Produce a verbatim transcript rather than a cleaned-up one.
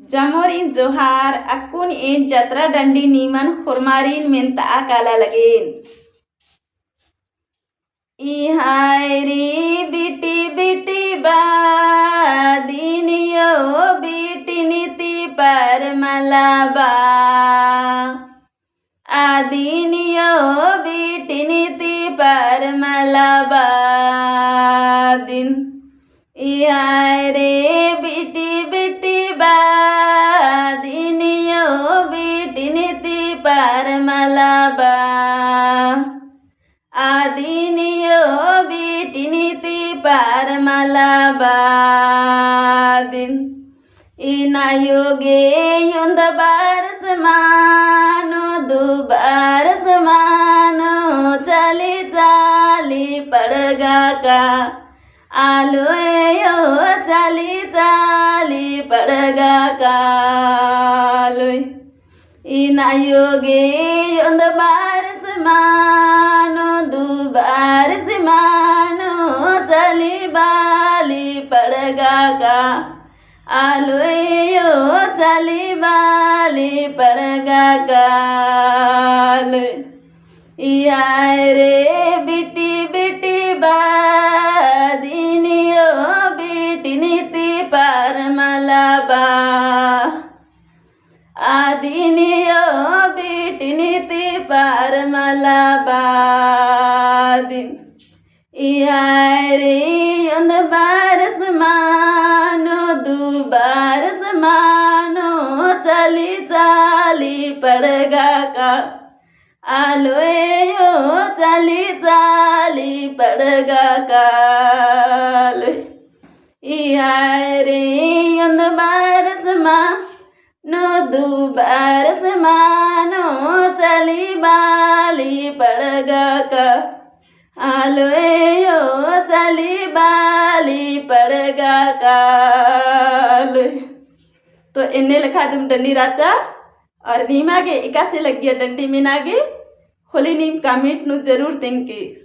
जमोरिन जोहार। अक्कुन एन जतरा डंडी नीमन होरमारिन मेन्तआ काला लगेन। इहायरी बिटी बिटी बा, दिनियो बिटिन ती परमला बा। आदिनियो बिटिन ती परमला बा दिन। इहायरे बिटी बिटी बा, दिनियो बिटिन ती परमला बा। आदिनियो बिटिन ती परमला बा दिन। इनायो गे ओन्द बरस मानो, दू बरस मानो, चाली चाली पड़गा का। आलोयो चाली चाली पड़गा का आलोय। इनायो गे ओन्द बरस मानो, दू बरस मानो, चाली बाली पड़गा का। आलोयो चाली बाली पड़गा का आलोय। इहायरे बिटी बिटी बा, दिनियो बिटिन ती परमला बा। आदिनियो बिटिन ती परमला बा दिन। इहायरे ओन्द बरस मानो, दू बरस मानो, चाली चाली पड़गा का। आलोयो चाली चाली पड़गा का आलोय। इहायरे ओन्द बरस मानो, दू बरस मानो, चाली बाली पड़गा का। आलोयो चाली बाली पड़गा का आलोय। तो एन्ने लेखा दिम डंडी रहचा। और नीमा गे एकासे लग्गिया डंडी मेना गे होले नीम comment नू जरूर तेंगके।